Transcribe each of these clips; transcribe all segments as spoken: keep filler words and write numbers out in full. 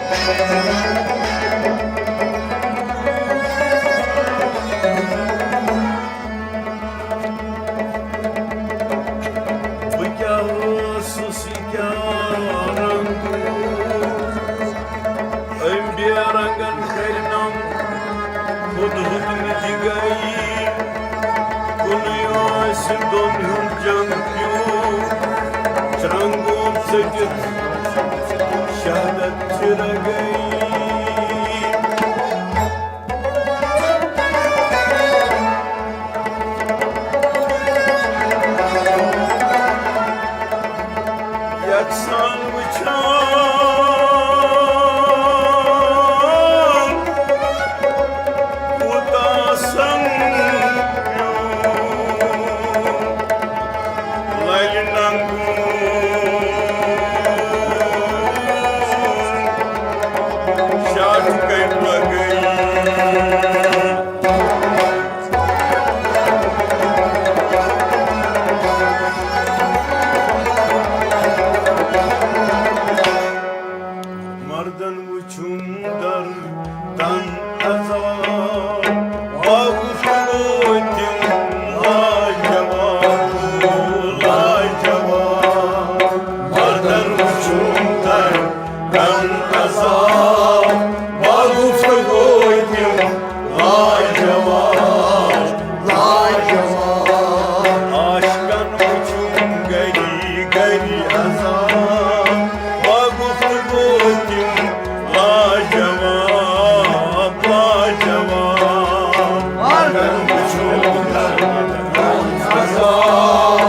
بہٕ کیٛاہ ٲسٕس، یہِ کیٛاہ رنٛگ اوس؟ أمۍ بے رنٛگن کٔرۍ نم ہُد ہُد نِجہِ گٔیی۔ کُنُے ٲسۍ دۄن ہُنٛد جنگ پیوٗ، چرنٛگوم ژٔٹِتھ شہادت چھِ رگئی۔ یکسان وٕچھان کوٗتاہ سنگ پیوٗ۔ لَلہِ ننٛگوٗن شاٹھ کَتہِ لَگٲیِتھ۔ مردن وٕچھُم در تن عذاب، باغُک ووتِم لاجواب، لاجواب۔ مردن وٕچھُم در تن عذاب، باغُک ووتِم لاجواب، لاجواب۔ عاشقن وٕچھُم گری گری عذاب، باغُک ووتِم لاجواب، لاجواب۔ مردن وٕچھُم عذاب،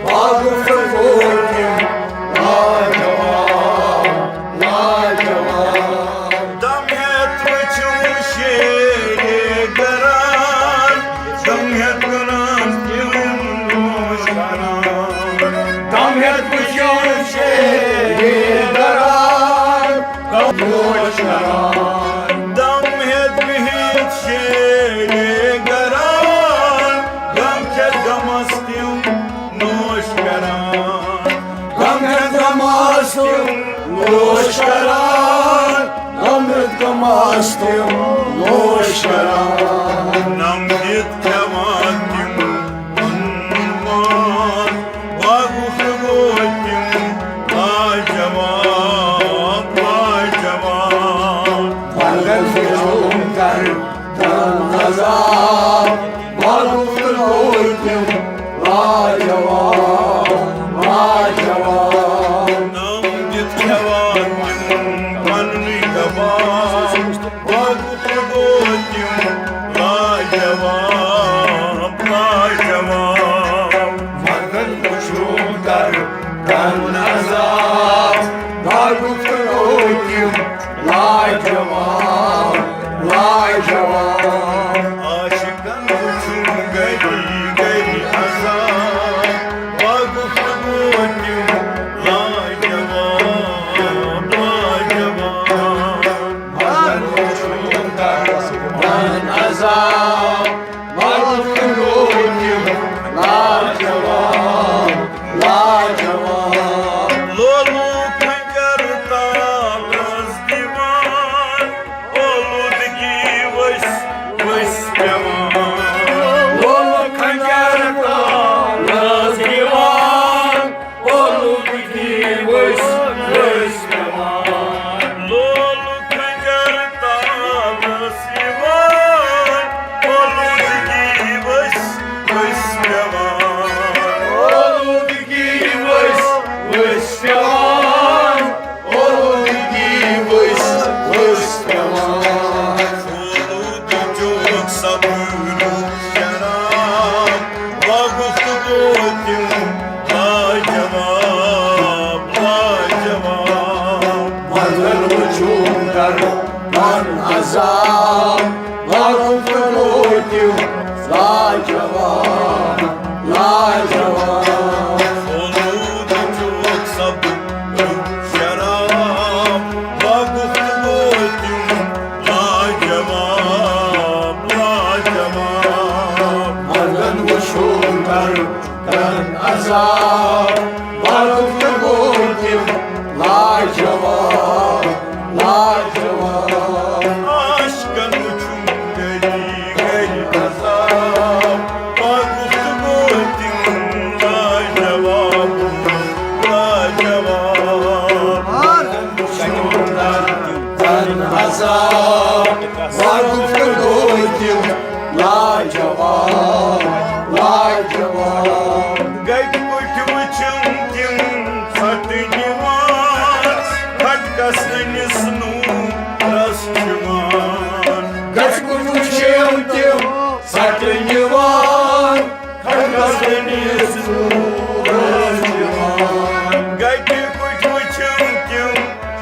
باغُک ووتِم لاجواب، لاجواب۔ دم ہیٚتھ وٕچھُم شیرِ گران، دم ہیٚتھ وَنان تِم نوش کران۔ دم ہیٚتھ وٕچھُم شیرِ گران، دم نوش کران۔ دم ہیٚتھ بِہِتھ شیرِ گران، غم کھیٚتھ غمس تِم نوش کران۔ غم کھیٚتھ غمس تِم نوش کران، غم کھیٚتھ غمس تِم نوش کران۔ نم دِتھ کھیٚوان تِم پنُن ماز، باغُک گوٚو تِم لاجواب، لاجواب۔ پنُن وجوٗد کر تن عذاب، باغُک گوٚو تِم لاجواب، لاجواب۔ نم دِتھ کھیٚوان تِم پننُے کباب، باغُک گوٚو تِم لاجواب، لاجواب۔ مردن وٕچھُم در تن عذاب، باغُک گوٚو تِم لاجواب، لاجواب۔ عاشقن وٕچھُم گری گری عذاب، باغُک گوٚو تِم لاجواب، لاجواب۔ مردن وٕچھُم در تن عذاب، باغُک گوٚو تِم لاجواب، لاجواب۔ لولو خنجر تالس دِوان، اولوٗدگی ؤسۍ ؤسۍ پٮ۪وان۔ لولو خنجر تالس دِوان، اولوٗدگی ؤسۍ ؤسۍ پٮ۪وان۔ لولو خنجر تالس یِوان، اولوٗدگی ؤسۍ ؤسۍ پٮ۪وان۔ اولوٗدگی ؤسۍ ؤسۍ پٮ۪وان۔ اولوٗدگی ؤسۍ ؤسۍ پٮ۪وان۔ اولوٗدٕ چوک سپُدرُک شراب، باغُک گوٚو تِم لاجواب، لاجواب۔ مردن وٕچھُم در تن عذاب، باغُک گوٚو تِم لاجواب، لاجواب۔ اولوٗدٕ چوک سپُدرُک شراب، باغُک گوٚو تِم لاجواب، لاجواب۔ مردن وٕچھُم در تن عذاب، باغُک گوٚو تِم لاجواب، لاجواب۔ عاشقن وُچھُم گری گری عذاب، پاک گفتگو تِم لاجواب، لاجواب۔ عذاب، پاک گفتگو تِم لاجواب، لاجواب۔ گٹہِ پٲٹھۍ وٕچھِم تِم ژھۄٹہٕ نِوان، کھٹکس أنِس نوٗن رس کھٮ۪وان۔ گٹہِ پٲٹھۍ وٕچھِم تِم ژھۄٹہٕ نِوان، کھٹکس أنِس نوٗن رس کھٮ۪وان۔ گٹہِ پٲٹھۍ وٕچھِم تِم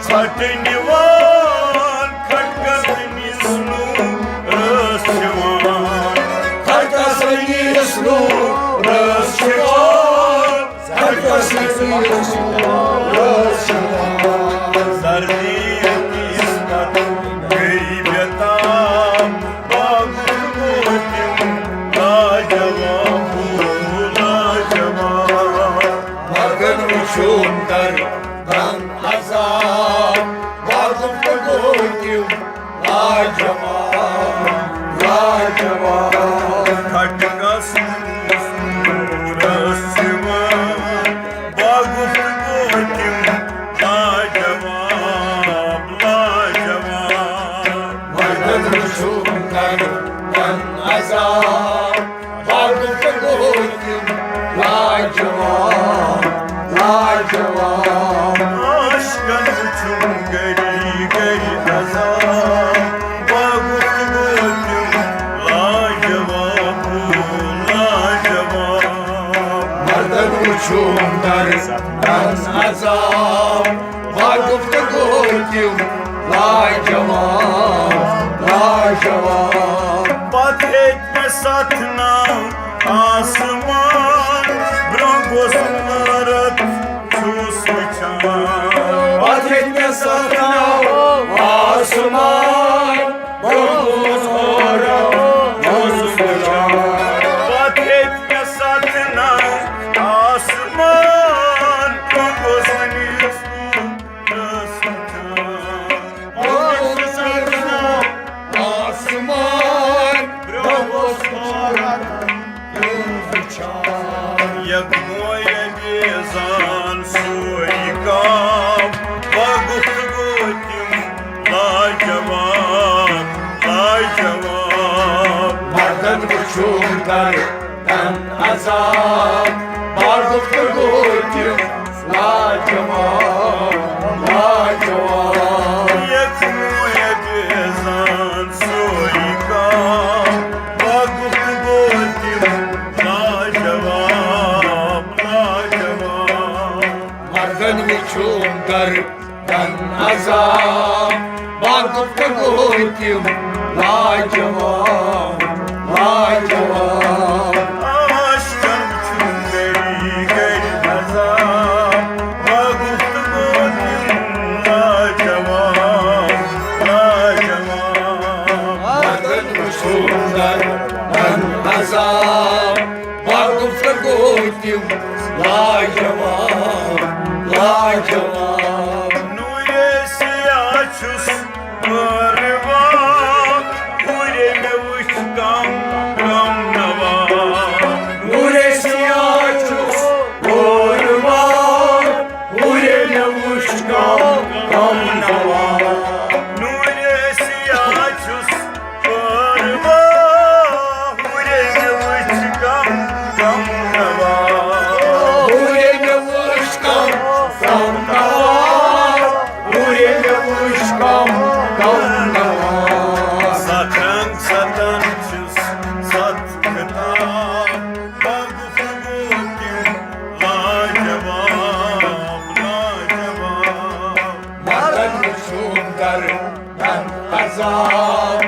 ژھۄٹہٕ نِوان، کھٹکس أنِس نوٗن رس کھٮ۪وان۔ کھٹکس أنِس نوٗن رس کھٮ۪وان۔ کھٹکس أنِس نوٗن رس کھٮ۪وان۔ سردی أکِس پتہٕ گٔے بے تاب، باغُک موتِم لاجواب، لاجواب۔ مگن وُچھُم در تن عذاب، باغُک موتِم لاجواب، لاجواب۔ کھٹکس نوٗرس یِوان، باغُک موتِم لاجواب، لاجواب۔ مگن وُچھُم در تن عذاب، باغُک موتِم لاجواب، لاجواب۔ عاشقن وُچھُم گری گری عذاب، باغُک موتِم لاجواب، لاجواب۔ مگن وُچھُم در تن عذاب، باغُک موتِم لاجواب، لاجواب۔ پتہٕ ہیٚتۍ مےٚ ستھ ناو آسمان، برٛونٛہہ گوٚژھ مٲرِتھ چھُس وُچھان۔ پتہٕ ہیٚتۍ مےٚ ستھ ناو آسمان، برٛونٛہہ گوٚژھ مٲرِتھ چھُس وُچھان۔ پتہٕ ہیٚتۍ مےٚ ستھ ناو آسمان، برٛونٛہہ گوٚژھ وُنِس آسمان، برٛونٛہہ اوس کھوژان وُچھان۔ یکموے بیزان سوری کام، باغُک موتِم لاجواب، لاجواب۔ مگن وُچھُم در تن عذاب، باغُک موتِم لاجواب، لاجواب۔ یکموے بیزان سوری کام، باغُک موتِم لاجواب، لاجواب۔ مگن وُچھُم در تن عذاب، باغُک موتِم لاجواب، لاجواب۔ عاشقن وُچھُم گری گری عذاب، باغُک موتِم لاجواب، لاجواب۔ مگن وُچھُم در تن عذاب، باغُک موتِم لاجواب، لاجواب۔ نوٗرِ سیاہ چھُس پٲروان، ہُرے مےٚ وُچھ کم کم نوا۔ نوٗرِ سیاہ چھُس پٲروان، ہُرے مےٚ وُچھ کم کم نوا۔ نوٗرِ سیاہ چھُس پٲروان، ہُرے مےٚ وُچھ کم کم نوا۔ ہُرے مےٚ وُچھ کم کم نوا۔ ہُرے مےٚ وُچھ کم کم نوا۔ ستھ رنگ ستن چھُس ستھ خطاب، باغُک موتِم لاجواب، لاجواب۔ مگن وُچھُم در تن عذاب،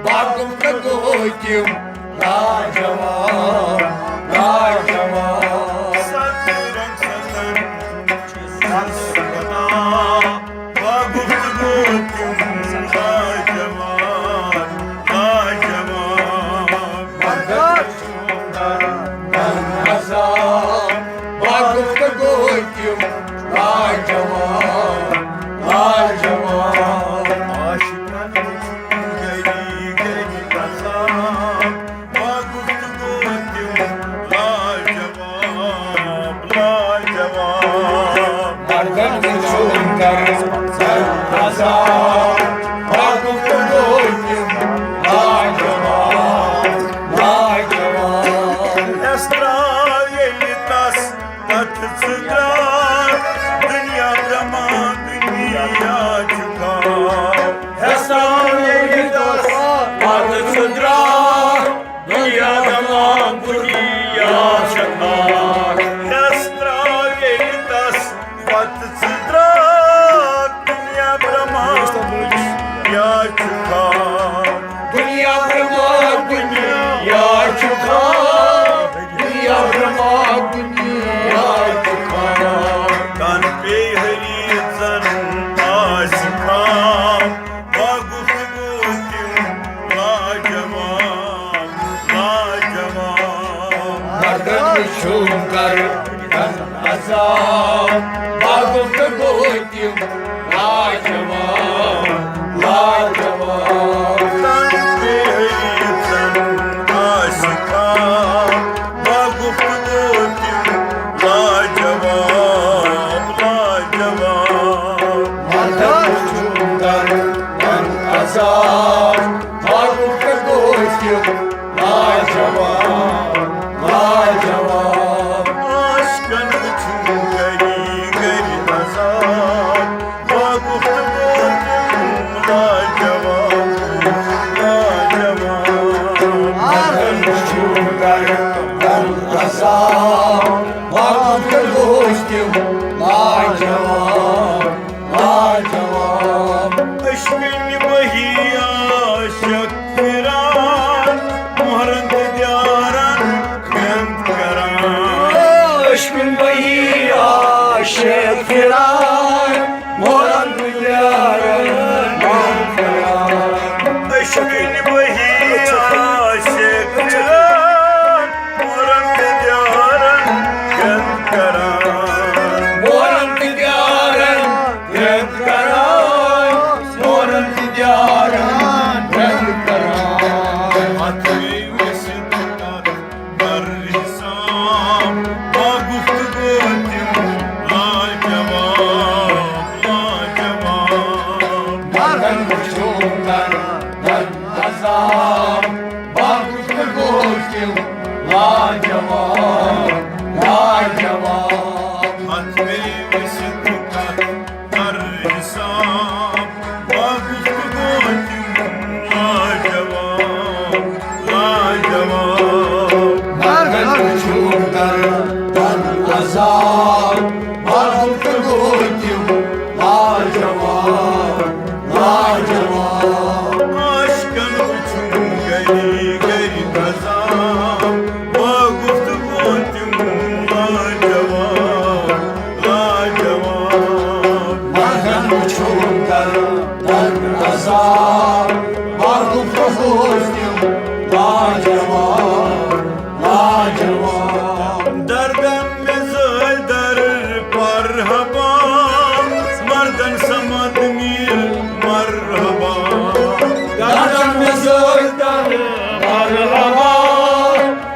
باغُک موتِم لاجواب، لاجواب۔ ستھ رنگ ستن چھُس ستھ خطاب، باغُک موتِم لاجواب، لاجواب۔ مگن وُچھُم در تن عذاب، باغُک موتِم لاجواب، لاجواب۔ سان، باگُک تہٕ گوٚو تِم لاجواب، لاجواب۔ ہٮ۪س ترٛاو ییٚلہِ تس پتہٕ ژٕ درٛاکھ، دُنیا برٛہما دُنیا چھُ خاک۔ ہٮ۪س ترٛاو ییٚلہِ تس پتہٕ ژٕ درٛاکھ، دُنیا برٛہما دُنیا چھُ خاک۔ ہٮ۪س ترٛاو ییٚلہِ تس پتہٕ ژٕ درٛاکھ، دُنیا برٛہما دُنیا چھُ خاک۔ دُنیا برٛہما دُنیا چھُ خاک۔ دُنیا برٛہما دُنیا چھُ خاک۔ تن پیٚیہِ ہریژن آسہِ خاک۔ باگُک تہٕ گوٚو تِم لاجواب، لاجواب۔ مردن وٕچھُم کرن عذاب، باگُک تہٕ گوٚو تِم لاجواب، لاجواب۔ تن پیٚیہِ ہریژن آسہِ خاک۔ باگُک تہٕ گوٚو تِم لاجواب، لاجواب۔ مردن وٕچھُم کرن عذاب، باگُک تہٕ گوٚو تِم لاجواب، لاجواب۔ عاشقن وٕچھُم گری گری عذاب، باگُک تہٕ گوٚو تِم لاجواب، لاجواب۔ مردن وٕچھُم کرن عذاب، باگُک تہٕ گوٚو تِم لاجواب، لاجواب۔ عشقٕنۍ بہی عاشق پھران، مۄہرن تہٕ دیارن بند کران۔ عشقٕنۍ بہی عاشق پھران، مۄہرن تہٕ دیارن بند کران۔ عشقٕنۍ بہی عاشق پھران، مۄہرن تہٕ دیارن بند کران۔ مۄہرن تہٕ دیارن بند کران، مۄہرن تہٕ دیارن بند کران۔ اتھ گٔے ویسہِ تہٕ تتھ کر حساب، باگُک تہٕ گوٚو تِم لاجواب، لاجواب۔ مردن وٕچھُم کرن عذاب، باگُک تہٕ گوٚو تِم لاجواب، لاجواب۔ اتھ گٔے ویسہِ تہٕ تتھ کر حساب، باگُک تہٕ گوٚو تِم لاجواب، لاجواب۔ مردن وٕچھُم کرن عذاب، باگُک تہٕ گوٚو تِم لاجواب، لاجواب۔ عاشقن وٕچھُم گری گری عذاب، باگُک تہٕ گوٚو تِم لاجواب، لاجواب۔ مردن وٕچھُم کرن عذاب، باگُک تہٕ گوٚو تِم لاجواب، لاجواب۔ دردن مےٚ زٲلۍ در مرحبا، مردن سمد میر مرحبا۔ دردن مےٚ زٲلۍ در مرحبا،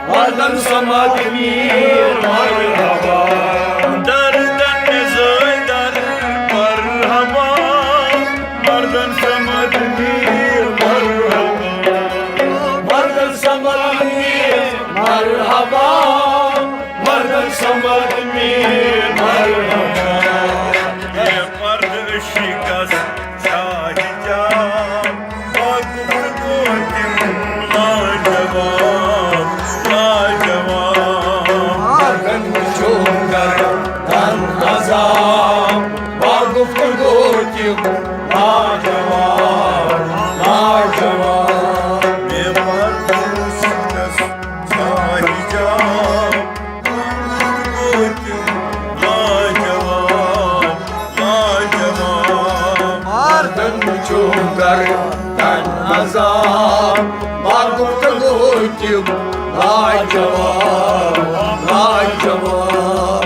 مردن سمد میر مرحبا۔ دردن مےٚ زٲلۍ در مرحبا، مردن سمد میر مرحبا۔ مردن سمد میر مرحبا، مردن سمد میر مرحبا۔ اے مرد عشقس شاہ جان، باگُک تہٕ گوٚو تِم لاجواب، لاجواب۔ مردن وٕچھُم کرن عذاب، باگُک تہٕ گوٚو تِم لاجواب، لاجواب۔ بے پردٕ عشقس شاہ جان، باگُک تہٕ گوٚو تِم لاجواب، لاجواب۔ مردن وٕچھُم کرن عذاب، باگُک تہٕ گوٚو تِم لاجواب، لاجواب۔